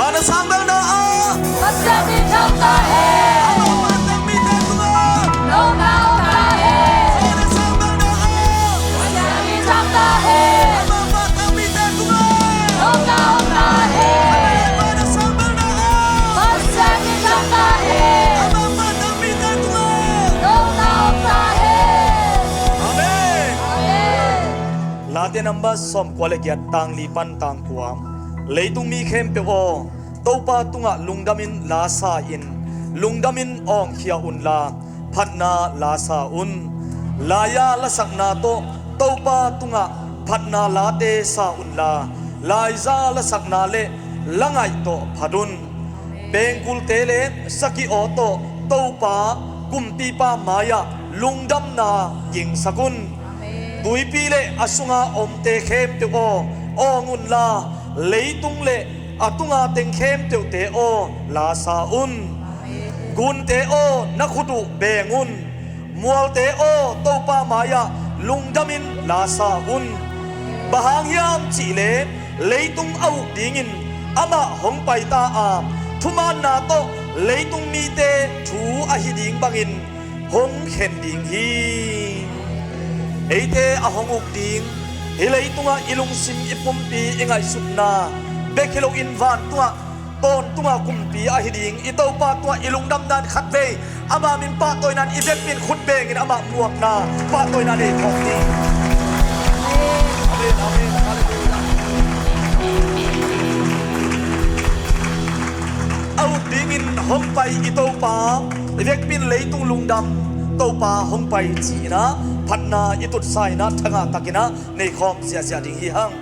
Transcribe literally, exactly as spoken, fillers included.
Van a sang belna ah Pasian min thang ta hen. Amah mah tang mite tungah lawpna om ta hen. Van a sang belna ah Pasian min thang ta hen. Amah mah tang mite tungah lawpna om ta hen. Van a sang belna ah Pasian min thang ta hen. Amah mah tang mite tungah lawpna om ta hen. Amen. Amen. Late number sawmkua le giat, tang li pan tang kua. Leitung mi khempeuh aw, Topa tungah lungdamin la sa in, lungdamin awngkhia unla, phatna la sa un. Lai-a lasakna tawh Topa tungah phatna late sa unla, laiza lasakna le langaih tawh phat un. Pengkulte le sakhi aw tawh Topa kumpipa mai-ah lungdamna gingsak un. Tuipi le a sunga omte khempeuh aw, awng unla, leitung le a tunga teng khempeuhte aw, la sa un. Gunte aw, na khut uh beng un. Mualte aw, Topa mai-ah lungdamin la sa un. Bang hang hiam cihleh leitung a uk dingin amah hong pai ta a, thumaanna tawh leitung mite thu ahi ding bangin hong khen ding hi. Eite a hong uk ding, hih leitungah i lungsim, i pumpi, i ngaihsutna bek hi loin vantungah, tawntungah kumpi ahi ding i Topa tungah i lungdam dan khatvei ama min pahtawina in i vekpi in khut bengin amah muakna, pahtawina nei khawm ding. Amen, amen, halleluiah. A uk dingin hong pai i Topa, i vekpi in leitung lungdam, Topa hong pai ci-in ah phatna i tutsa in ah thangah takin ah nei khawm ziahziah ding hi hang.